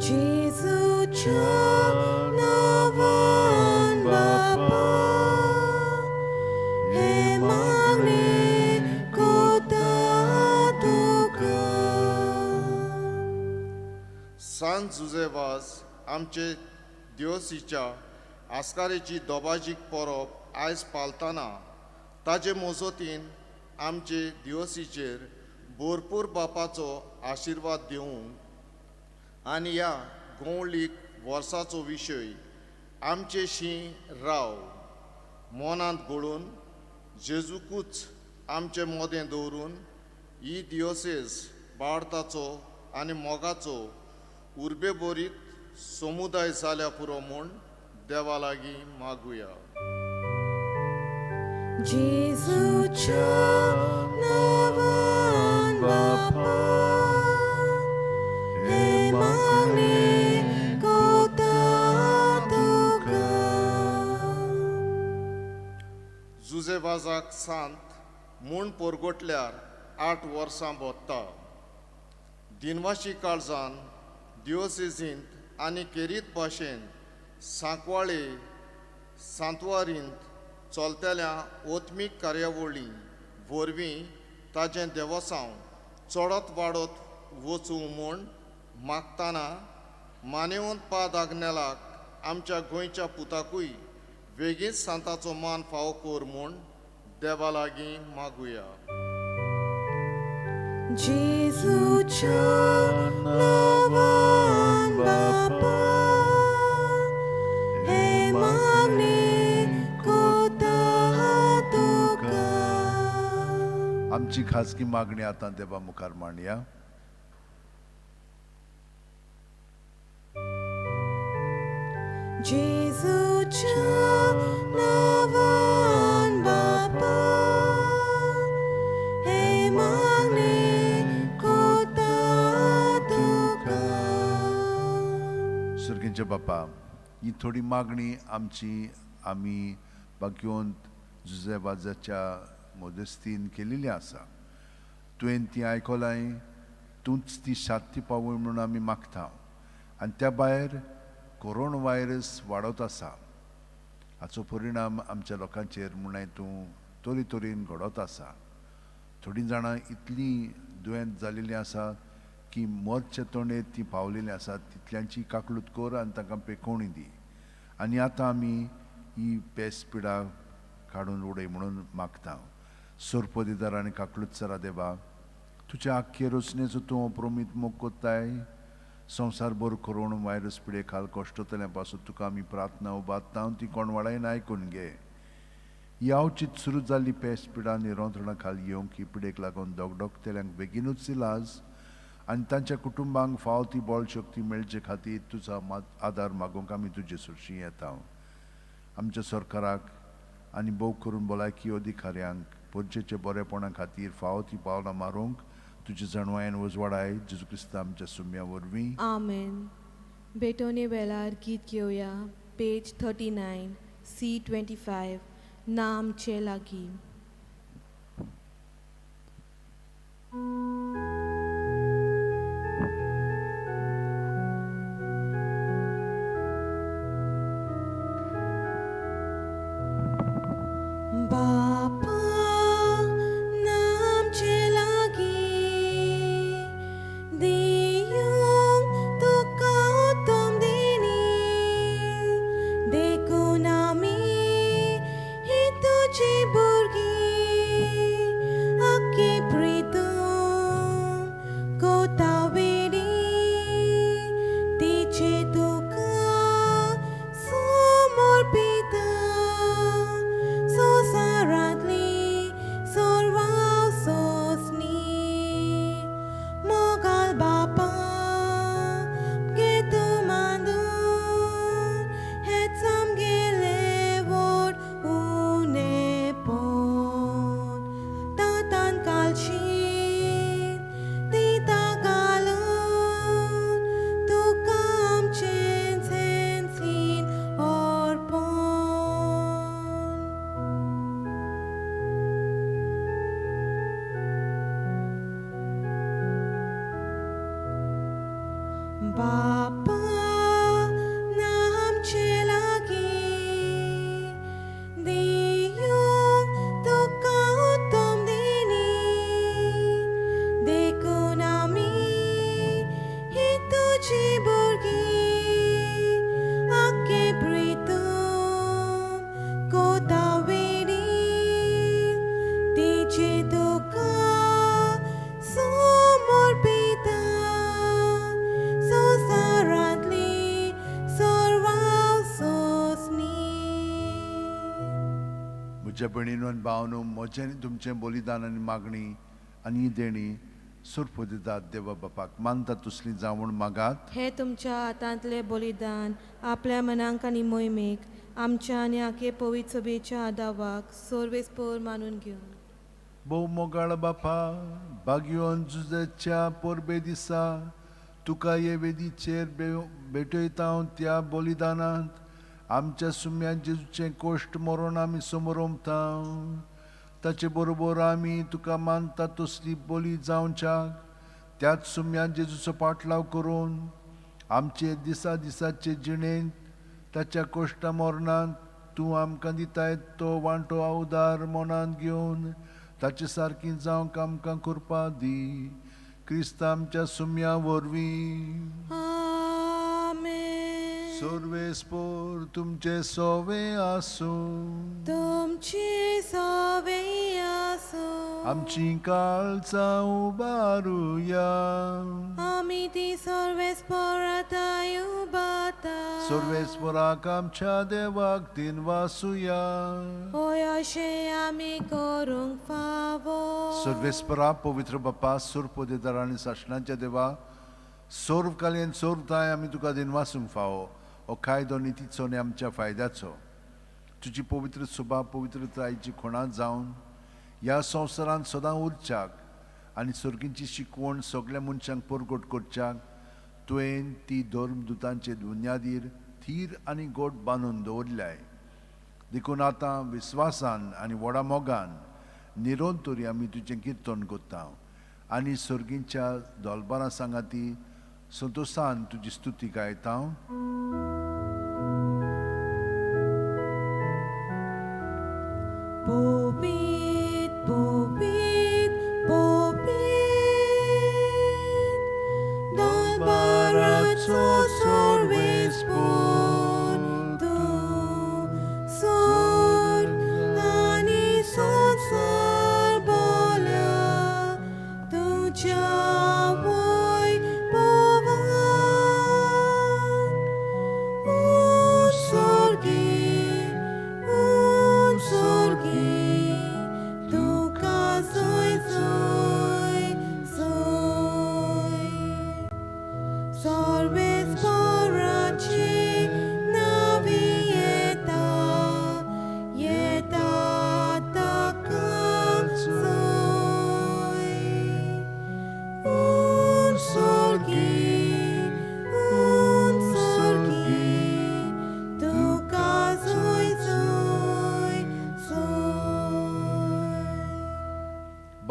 जेजूच्या नांवान बापा, हे मागणें कोता तुका. सांत जुजेवाज आमचे दिवसीच्या आस्कारेची दोबाजीक परब आयज पालतना ताजे मोजोतीन आमचे दिवसीचेर भरपूर बापाचो आशिर्वाद दिवंक आनी ह्या गोंवळीक वर्साचो विशय आमचे शी राव मनांत घोळून जेजूकूच आमचे मोदें दवरून ही दियोसेस बाळताचो आनी मोगाचो उर्बेभरीत समुदाय जाल्या पुरो म्हूण देवा लागीं मागुया. जेजूच्या नांवान बापा, हे मागणें कोता तुका. जुजेवाजाक सांत म्हूण पोरगोटल्यार 8 वर्सां भोत्ता. दिनवाशी काळजान दियोसेजींत आनी केरीत भाशेन सांकवाळे सांतवारींत चलतल्या ओत्मीक कार्यावळी वरवीं ताजें देवसांव चडत वाडत वचूं म्हूण मागतना मानेवंत पाद आग्नेलाक आमच्या गोंयच्या पुताकूय वेगींच सांताचो मान फावो कर म्हूण देवा लागीं मागुया. जेजूच्या नांवान बापा, हे मागणें कोता तुका. आमची खाजगी मागणी आतां देवा मुखार मांडया. जेजूच्या नांवान बापा, हे मागणें कोता तुका. सर्गींच्या बापा, ही थोडी मागणी आमची आमी भाग्यवंत जुजेवाजाच्या मदस्तीन केलेली आसा. तुवें ती आयकलाय, तूंच ती शांती पावय म्हणून आमी मागता. आनी त्या भायर कोरोना व्हायरस वाडत आसा, हाचो परिणाम आमच्या लोकांचेर म्हणून तूं तरेतरेन घडत आसा. थोडीं जाणां इतलीं दुयेंत जालेलीं आसा की मरच्या तोंडेर तीं पावलेलीं आसात तितल्यांची काकलूत कर आनी तांकां पेकोवणी दी. आनी आतां आमी ही पेस पिडा काडून उडय म्हणून मागता. सोरपदिदार आनी काकलूत सरा देवा, तुज्या आख्खे रचनेचो तूं अप्रमीत मोग कोत्ताय. संवसार भर करून व्हायरस पिडे खाल कश्टतल्या पासून तुका आमी प्रार्थना उबारता, ती कोण वाडायन आयकून घे. ह्या अवचीत सुरू जाल्ली पेस पिडा निरंत्रणा खाल येवंक ही पिडेक लागून दगदगतल्यांक बेगीनूच इलाज आनी तांच्या कुटुंबांक फाव ती बळ शक्ती मेळचे खातीर तुजो आदार मागूंक आमी तुजे सरशी येता. आमच्या सरकाराक आनी भोव करून भलायकी अधिकाऱ्यांक परजेच्या बरेपणा खातीर फावो ती पावलां मारूंक तुजे जाणवायेन उजवाडाय. जेजू क्रिस्ता आमच्या सुम्या वरवीं, आमेन. भेटवणे वेळार गीत घेवया, पेज 39 C 25, ना आमचे लागीं. बापा ना आमचे लागीं, दिवंक तुका उत्तम देणी, देखून आमी ही तुजी भुरगीं, आख्खी प्रितूम कोता वेडी, तिचे तुका समर्पिता, संवसारांतली सर्वां सोंसणी. मोगाल बापा गे तूं मांदून, हेंच आमगेलें व्हड उणेपण. तातान कालशीत दिता घालून, तुका आमचें झेंसीन अर्पण. बापा ना आमचे लागीं, दिवंक तुका उत्तम देणी, देखून आमी ही तुजी भुरगीं, आख्खे प्रितूम कोता वेडी, तिचे तुका समर्पिता, संवसारांतली सर्वां सोंसणी. म्हज्या भयणीनो आनी भावनो, म्हजें आनी तुमचें बलिदान आनी मागणी आनी ही देणी सोरपदिदात देवा बापाक मानता तसली जावण मागात. हे तुमच्या हातांतले बलिदान आपल्या मनांक आनी मोहिमेक आमच्या आनी आखे पवित्र सभेच्या आदावाक सर्वेस्पोर मानून घेवन. भोव मोगाळ बापा, बागयोन जुजेच्या परबे दिसा तुका हे वेदीचेर भेटयता हांव. त्या बलिदानांत आमच्या सुम्या जेजूचें कोश्ट मरण आमी समरोमता. ताचे बरोबर आमी तुका मानता तसली बोली जावच्याक त्याच सुम्या जेजूचो पाटलाव करून आमचे दिसा दिसाचे जिणेंत ताच्या कोश्टा मरणांत तूं आमकां दिताय तो वांटो उदार मनांत घेवन ताचे सारकी जावंक आमकां कृपा दी. क्रिस्त आमच्या सुम्या वरवीं. आमेन. सर्वेस्पोर तुमचे सोवे आसूं. तुमची सवे आसूं. आमची काळजां उबारुया. आमी ती सर्वेस्पोराताय उबाता. सर्वेस्पोराक आमच्या देवाक दिनवासुया. होय अशें आमी करूंक फावो. सर्वेस्परा, पवित्र बापा, सुरपदेदार आनी सासणाच्या देवा, सर्व कालयेन सर्वताय आमी तुका दिनवासूंक फावो. हो कायदो नितीचो आनी आमच्या फायद्याचो. तुजी पवित्र सुबा पवित्रतायेची खुणा जावन ह्या संवसारांत सदां उरच्याक आनी सर्गींची शिकवण सगल्या मनशांक परगट करच्याक तुवें ती धर्मदुतांचे बुन्यादीर थीर आनी गोट बांदून दवरल्याय. देखून आतां विस्वासान आनी व्हडा मोगान निरंतरी आमी तुजें किर्तन करता आनी सर्गींच्या दोलबारां सांगाती संतोसान तुजी स्तुती गायता. पवित्र, पवित्र, पवित्र,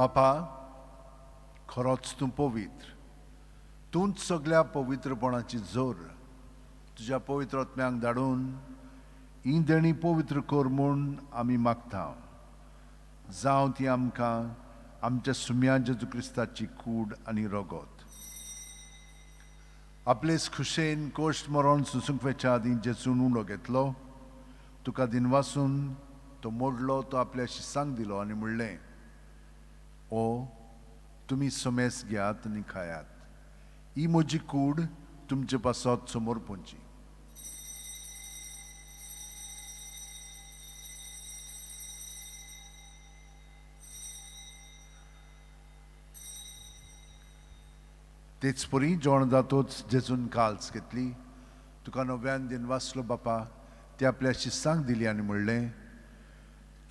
बापा, खरोच तूं पवित्र, तूंच सगल्या पवित्रपणाची जोर। तुज्या पवित्र आत्म्यांक धाडून ही देणी पवित्र कर म्हूण आमी मागता। जावं ती आमकां आमच्या सुम्या जेजू क्रिस्ताची कूड आनी रगत। आपलेच खुशेन कोश्ट मरण सुसूंक वेच्या आदीं जेजून उंडो घेतलो, तुका दिनवासून तो मोडलो, तो आपल्या शिसांक दिलो आनी म्हणलें, ओ तुमी समेस घेयात आनी खायात, ही म्हजी कूड तुमचे पासत समर्पणची। तेच परी जेवण जातोच जेजून काल्स घेतली, तुका नव्यान दिनवासलो बापा, ती आपल्या शिसांक दिली आनी म्हणलें,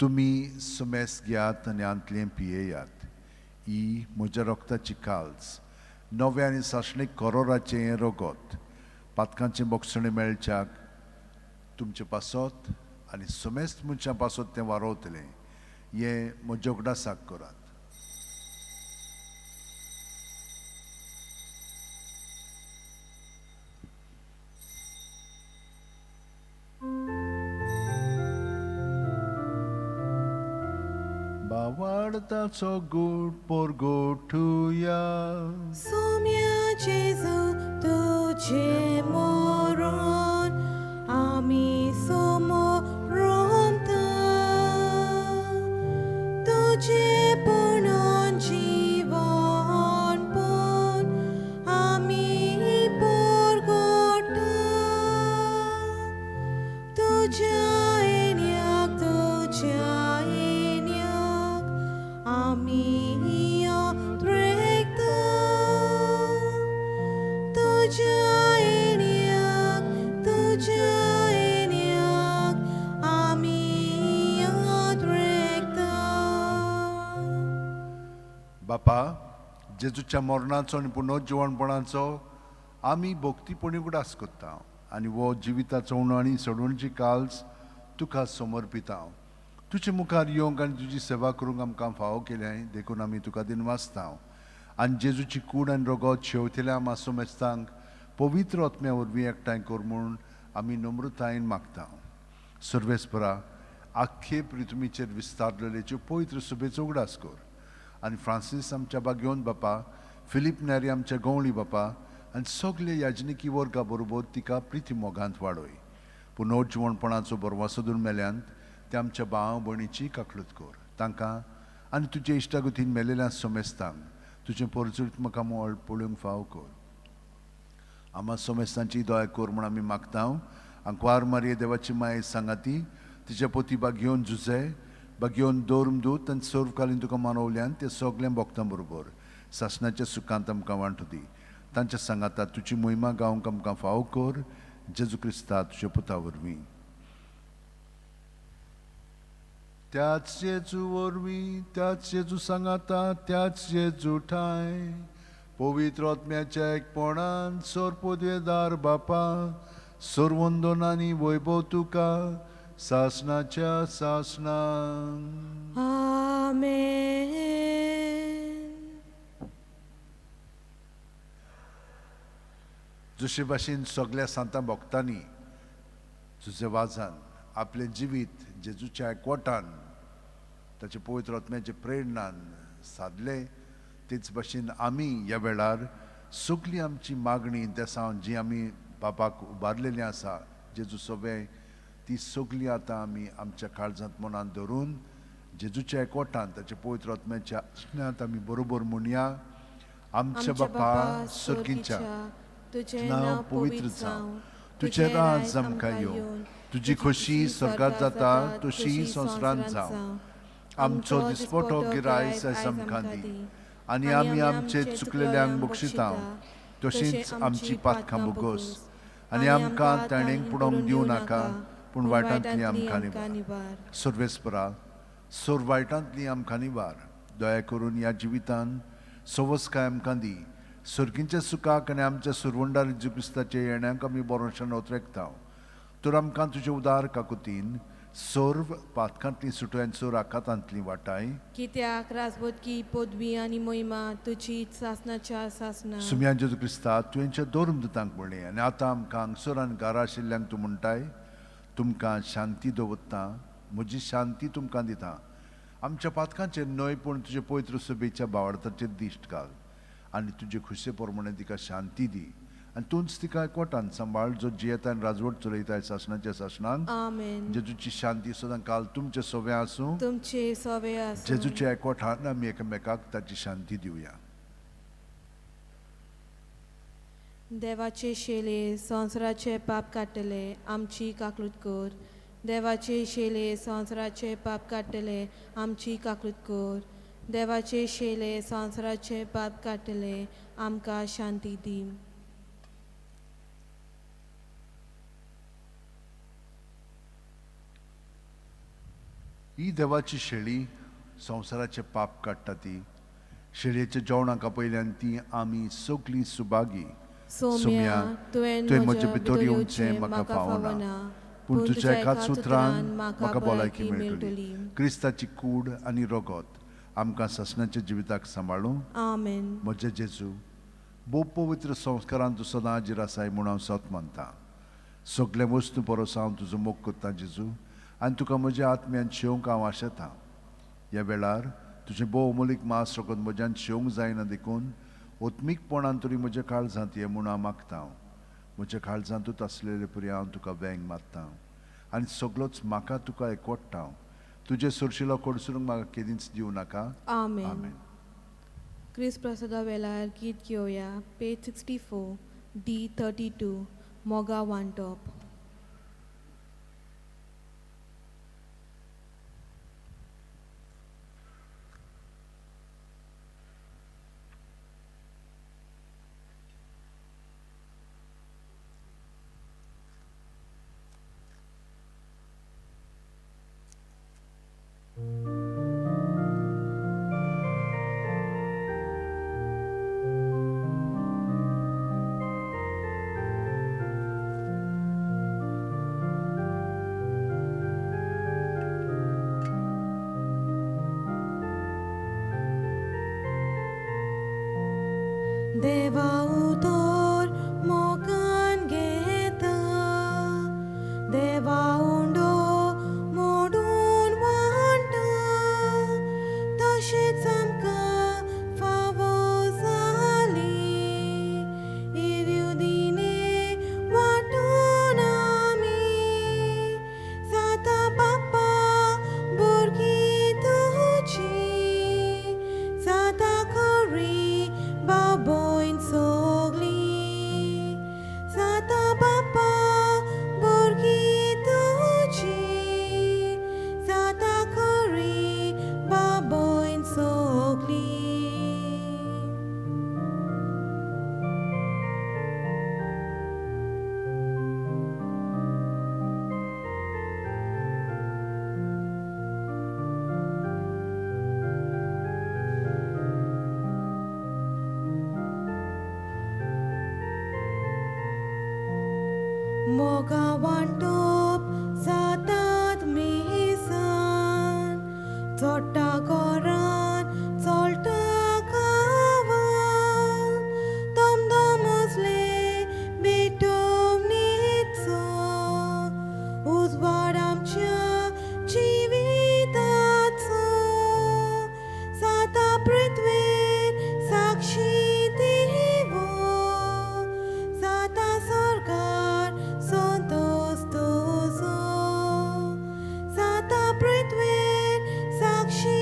तुमी समेस घेयात आनी आंतलें पियेयात, ही म्हज्या रक्ताची काल्स, नव्या आनी सासणीक करोराचें हें रगत, पातकांचें बोगसणें मेळच्याक तुमचे पासत आनी समेस्त मनशां पासत तें वारोवतलें, हें म्हज्या उगडासाक करात। बावाडताचो गोड पोरगोठुया, सोम्या जेजू तुझे मरण आमी समोरता, तुझे पणून जीवन पण आमी पोरगोटा, तुझ्या येण्याक तुझ्या येण्याक आमी त्रेकता, तुझ्या येण्याक तुझ्या येण्याक आमी त्रेकता। बापा, जेजूच्या मरणाचो आनी पुनर्जिवणपणाचो आमी भक्तीपणी उगडास करता आनी हो जिविताचो उणो आनी सोडवणची काल्स तुका समर्पिता। तुजे मुखार येवंक आनी तुजी सेवा करूंक आमकां फावो केल्या देखून आमी तुका दिनवासता। आनी जेजूची कूड आनी रगत शेवतल्या आमा समेस्तांक पवित्र आत्म्या वरवीं एकठांय कर म्हूण आमी नम्रतायेन मागता। सर्वेस्परा, आख्खे पृथ्वीचेर विस्तारलेलेच्यो पवित्र सभेचो उगडास कर आनी फ्रांसीस आमच्या बागेवन बापा, फिलीप नेरी आमच्या गवळी बापा आनी सगळे याजनिकी वर्गा बरोबर तिका प्रिती मोगांत वाडय। पुनर्जिवणपणाचो बरवासो धरून मेल्यांत ते आमच्या भाव भयणीची काकलूत कर, तांकां आनी तुजे इश्टागतीन मेलेल्या समेस्तांक तुजें परजळीत म्हाका मोळ पळोवंक फावो कर। आमा समेस्तांची दया कर म्हूण आमी मागता। आंकवार मारये देवाची माये सांगाती तिच्या पोती बागेवन जुजे बागेवन दवरून दूत आनी सर्वकालीन तुका मानवल्यान ते सगळ्या भक्तां बरोबर सासणाच्या सुखांत आमकां वांटू दी। तांच्या सांगाता तुजी मोहिमा गावंक आमकां फावो कर, जेजू क्रिस्ता तुज्या पुता वरवीं। त्याच जेजू वरवीं, त्याच जेजू सांगाता, त्याच जेजू ठांय पवित्र आत्म्याच्या एकपणान सोरपोदेदार बापा, सर्वंदन आनी वैभव तुका सासणाच्या सासणान। आमेन। जशे भाशेन सगळ्या सांतां भक्तांनी तुजे वाजान आपलें जिवीत जेजूच्या एकवटान ताचे पवित्र आत्म्याचे प्रेरणान सादलें, तेच भाशेन आमी ह्या वेळार सगळी आमची मागणी देसावन जी आमी बापाक उबारलेली आसा जेजू सगळें, ती सगळी आतां आमी आमच्या काळजांत मनांत धरून जेजूच्या एकवटान ताच्या पवित्र आत्म्याच्या आसण्यांत आमी बरोबर म्हणया, आमच्या बापा सर्गीच्या, तुझें नांव पवित्र जावं, तुजें राज आमकां येवं, तुजी खोशी स्वर्गात जाता तशी संवसारांत जावं। आमचो दिसपटो गिरायस आयज आमकां दी आनी आमी आमचे चुकलेल्यांक बक्षिता तशींच आमची पातकां बोगस आनी आमकां ताणेंक पुडोवंक दिवं नाका, पूण वायटांतली आमकां निवार। सर्वेस्परा, सोर वायटांतली आमकां निवार, दया करून ह्या जिवितान सवसकाय आमकां दी। सर्गींच्या सुखाक आनी आमच्या सुरवंडार जेजू क्रिस्ताच्या येण्याक आमी बरोशान ओतरेकता, तर आमकां तुजे उदार काकुतीन सर्व पातकांतली सुटोय आनी सर्व आकातांतली वाटाय. कित्याक राजवटकी पदवी आनी मोहिमा तुजी सासनाच्या सासना. सुम्या जेजू क्रिस्ता, तुवेंच्या दोन दुतांक म्हणलें आनी आतां आमकां हांगसर आनी घरा आशिल्ल्यांक तूं म्हणटाय, तुमकां शांती दवरता, म्हजी शांती तुमकां दिता. आमच्या पातकांचेर न्हय पूण तुजे पवित्र सभेच्या बावडताचेर दिश्ट घाल आनी तुजे खुशे प्रमाणे तिका शांती दी आनी तूंच तिका एकवटान सांबाळ, जो जियेता आनी राजवट चलयता सासणाच्या सासणाक. आमेन. जेजूची शांती सदां काल तुमचे सोवे आसूं. तुमचे सोवे आसूं. जेजूच्या एकवटान आमी एकामेकाक ताची शांती दिवया. देवाचे शेले संवसाराचे पाप काडटले, आमची काकूत कर. देवाचे शेले संवसाराचे पाप काडटले, आमची काकूत कर. देवाचे शेले संवसाराचे पाप काडटले, आमकां शांती दी. ही देवाची शेळी संवसाराचे पाप काडटा ती शेळयेच्या जेवणाक आपयल्यान ती आमी सगळीं सुभागी. सोम्या, तुवें म्हज्या भितर येवचें म्हाका फावना, पूण तुज्या एकाच उतरान म्हाका भलायकी मेळटली. क्रिस्ताची कूड आनी रगत आमकां सासणाच्या जिविताक सांबाळूं. आमेन. म्हजे जेजू, भोव पवित्र संस्कारान तूं सदां हाजीर आसाय म्हूण हांव सत मानता. सगळे वस्तू परस हांव तुजो मोग करता जेजू, आनी तुका म्हज्या आत्म्यान शेवंक हांव आशेतां. ह्या वेळार तुजें भोव अमोलीक मास रगत म्हज्यान शेवंक जायना देखून ओत्मीकपणान तरी म्हज्या काळजांत ये म्हूण हांव मागता. म्हज्या काळजांतूच आसलेले परी हांव तुका वेंग मारता आनी सगळोच म्हाका तुका एकवट्टा. तुजें सरशिलो कडसरूंक म्हाका केदींच दिवं नाका. आमेन. आमेन. क्रिस्त प्रसादा वेळार गीत घेवया. पेज 64 D32 मोगा वांटप. देवा उतर मोगान घेता, देवा उंडो मोडून वांटा, तशेंच आमकां फावो जाली इरुदिने वांटून आमी जाता बाप्पा भुरगीं तुजी, जाता खरी बाबोयन सगळीं, जाता बाप्पा भुरगीं तुजी, जाता खरी बाबोयन सगळीं. मोगा वांटप जातात मिसान, चोडटा घरान चोलटा गांवान, दमदम असले बेटोवणेचो उजवाड आमच्या जिविताचो, जाता पृथ्वेर साक्षी देवो, जाता सरकार संतोष तुजो, जाता पृथ्वेर साक्षी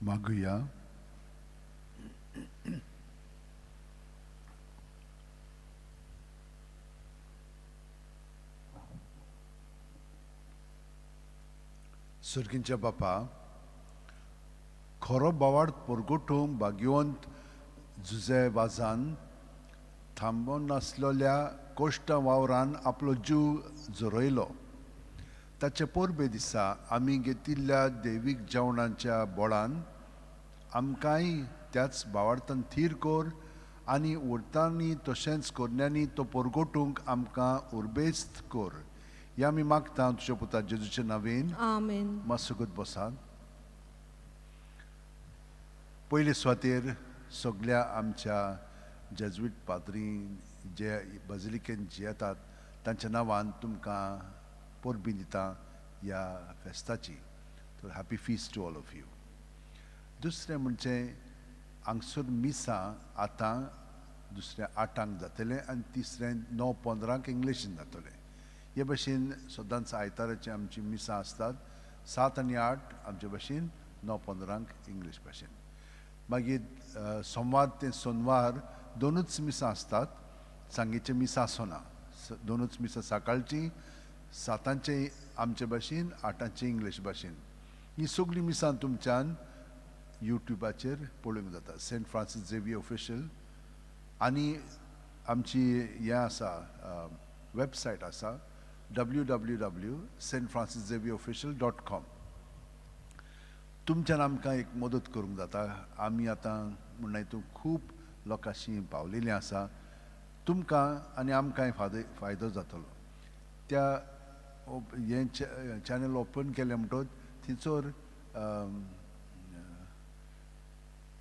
मागुया. सर्गींच्या बापा, खरो बावाड परगटूंक भाग्यवंत जुजे वाजान थांबोन नासलेल्या कोश्टा वावरान आपलो जीव झरयलो. ताचे परबे दिसा आमी घेतिल्ल्या दैवीक जेवणाच्या बोळान आमकांय त्याच भावार्थान थीर कर आनी उरतांनी तशेंच कोरण्यांनी तो परगटूंक आमकां उर्बेस्त कर. ह्या आमी मागता तुज्या पुता जेजूचे नांवेन. आमेन. मातसो बसात. पयले सुवातेर सगल्या आमच्या जेजुईट पाद्री जे बाजिलिकेन जियेतात तांच्या नांवान तुमकां परबीं दिता ह्या फेस्ताची. तर happy feast to all of you. दुसरें म्हणजे हांगसर मिसां आतां दुसऱ्या 8 जातलें आनी तिसरें 9:15 इंग्लिशीन जातलें. हे भशेन सदांच आयताराचीं आमचीं मिसां आसतात, 7 आनी 8 आमचे भशेन, 9:15 इंग्लीश भाशेन. मागीर सोमवार ते सोनवार दोनूच मिसां आसतात, सांगेचें मिसां आसना. दोनूच मिसां सकाळचीं, 7 आमचे भाशेन, 8 इंग्लीश भाशेन. ही सगळीं मिसां तुमच्यान युट्यूबाचेर पळोवंक जाता, सेंट फ्रांसीस झेवियर ऑफिशियल. आनी आमची हें आसा, वेबसायट आसा www.stfrancisxavierofficial.com. तुमच्यान आमकां एक मदत करूंक जाता. आमी आतां म्हणटा हितून खूब लोकांशी पावलेलीं आसा, तुमकां आनी आमकांय फायदो जातलो. त्या हें चॅनल ओपन केलें म्हणटकच थंयसर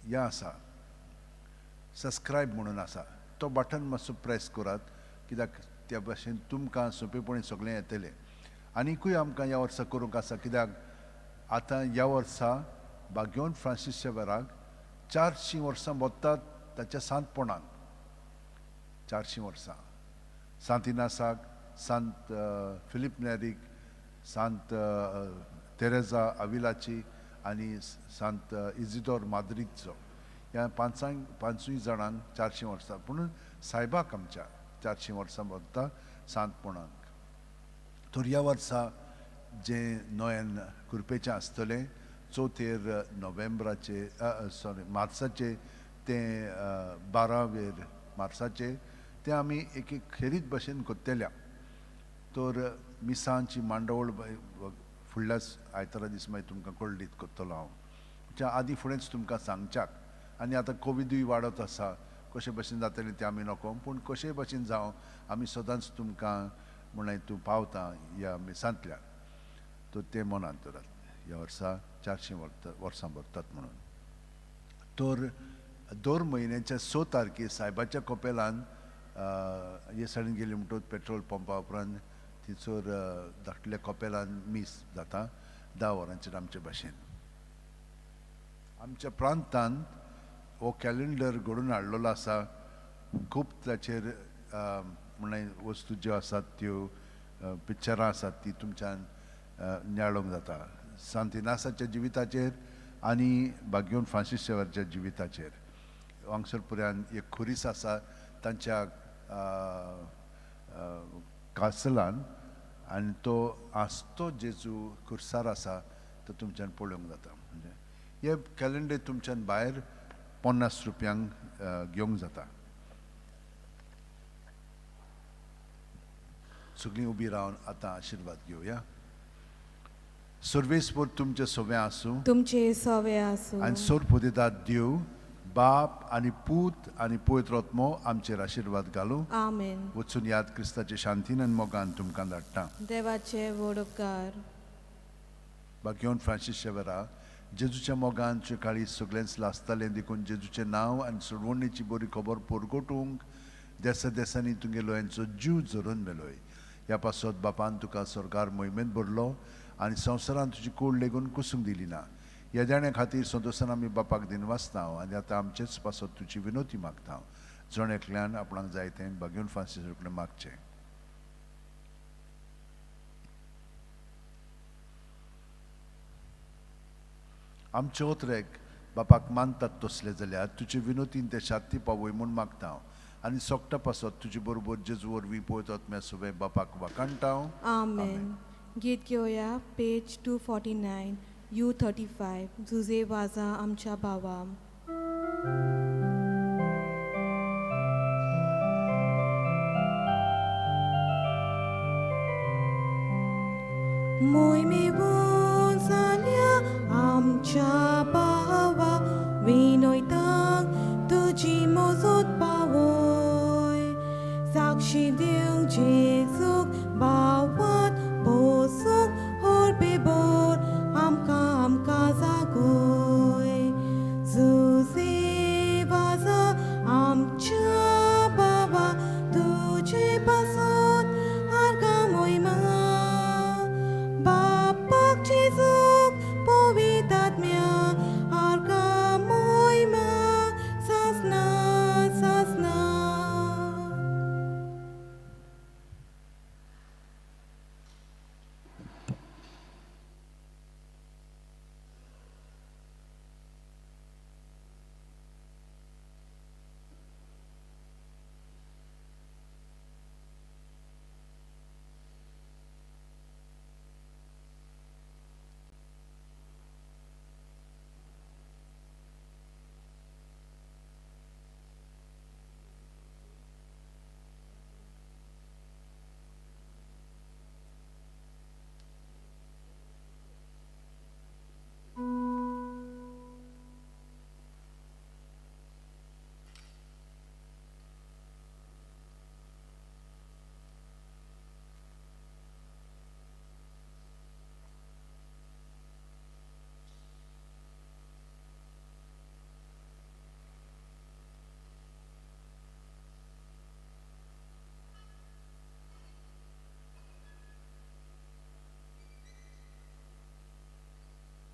हें आसा, सबस्क्रायब म्हणून आसा, तो बटन मातसो प्रेस करात, कित्याक त्या भाशेन तुमकां सोंपेपणी सगळें येतलें. आनीकूय आमकां ह्या वर्सा करूंक आसा, कित्याक आतां ह्या वर्सा भाग्यवंत फ्रांसीस शेवराक 400 वर्सां भोगतात ताच्या सांतपणान. 400 वर्सां सांत इनासाक, सांत फिलीप नेरीक, सांत तेरेजा आविलाची आनी सांत इजिदोर माद्रीदचो, ह्या पांचूय जाणांक 400 वर्सां. पूण सायबाक आमच्या 400 वर्सां भरता सांतपणाक. तर ह्या वर्सा जें नोयन कुरपेचें आसतलें 4 नोव्हेंबराचे, सॉरी मार्साचे, तें 12 मार्साचे तें आमी एक एक खेरीत भशेन करतल्या. तर मिसांची मांडावळ फुडल्या आयतारा दीस मागीर तुमकां कळीत करतलो हांव. म्हणजे आदीं फुडेंच तुमकां सांगच्याक. आनी आतां कोविडूय वाडत आसा, कशे भशेन जातलें तें आमी नको, पूण कशेय भशेन जावं आमी सदांच तुमकां म्हणल्यार तूं पावता ह्या मिसांतल्यान. तर तें मनांत दवरात, ह्या वर्सा 400 वर्सां भरतात म्हणून. तर दर म्हयन्याच्या 6 तारखेर सायबाच्या कपेलान हे सायडीन गेली म्हणटकच पेट्रोल पंपा उपरांत थंयसर धाकटल्या कपेलान मीस जाता 10 वरांचेर आमचे भाशेन. आमच्या प्रांतांत हो कॅलेंडर घडोवन हाडलेलो आसा. खूब ताचेर म्हणल्यार वस्तू ज्यो आसात त्यो पिक्चरां आसात ती तुमच्यान नियाळूंक जाता. सांत इनासाच्या जिविताचेर आनी भाग्यवंत फ्रांसीस शेवरच्या जिविताचेर. हांगसर पुऱ्यान एक खुरीस आसा तांच्या कासलान, आनी तो आसतो जेजू खुर्सार आसा तो तुमच्यान पळोवंक जाता. म्हणजे हे कॅलेंडर तुमच्यान भायर 50 रुपयांक घेवंक जाता. सगळीं उबी रावन आतां आशिर्वाद घेवया. सर्वेस्पर तुमचे सवे आसूं, तुमचे सवे आसूं, आनी सोरपुदेदाद देव बाप आनी पूत आनी पवित्र आत्मो आमचेर आशिर्वाद घालूं. आमेन. वचून याद क्रिस्ताचे शांतीन आनी मोगान तुमकां धाडटा. देवाचे व्हड उपकार. भाग्यवंत फ्रांसीस शेवरा, जेजूच्या मोगान तुजें काळीज सगळेंच लासतालें, देखून जेजूचें नांव आनी सोडवणीची बरी खबर परगटूंक देसा देसांनी तुगेलो हेंचो जीव झरोवन मेलोय. ह्या पासत बापान तुका सरकार मोहिमेंत भरलो आनी संवसारान तुजी कूड लेगून कुसूंक दिली ना. ह्या देण्या खातीर संतोशान आमी बापाक दिनवासता आनी आतां आमचेच पासत तुजी विनोती मागता. जण एकल्यान आपणाक जाय तें भाग्यवंत फ्रांसीस कडेन मागचें. आमचे ओतरेक बापाक मानतात तसले जाल्यार तुजे विनोतीन ते शांती पावय म्हूण मागता हांव आनी सोगटा पासत तुजे बरोबर जेजू वरवीं पळयतात म्या सगळें बापाक वाखाणटा हांव. आमेन. गीत घेवया पेज 249 U35 Jose वाजा आमच्या भावा. मोहिमेवून जाल्या आमच्या भावा विनयतांक तुजी मजत पावय साक्षी.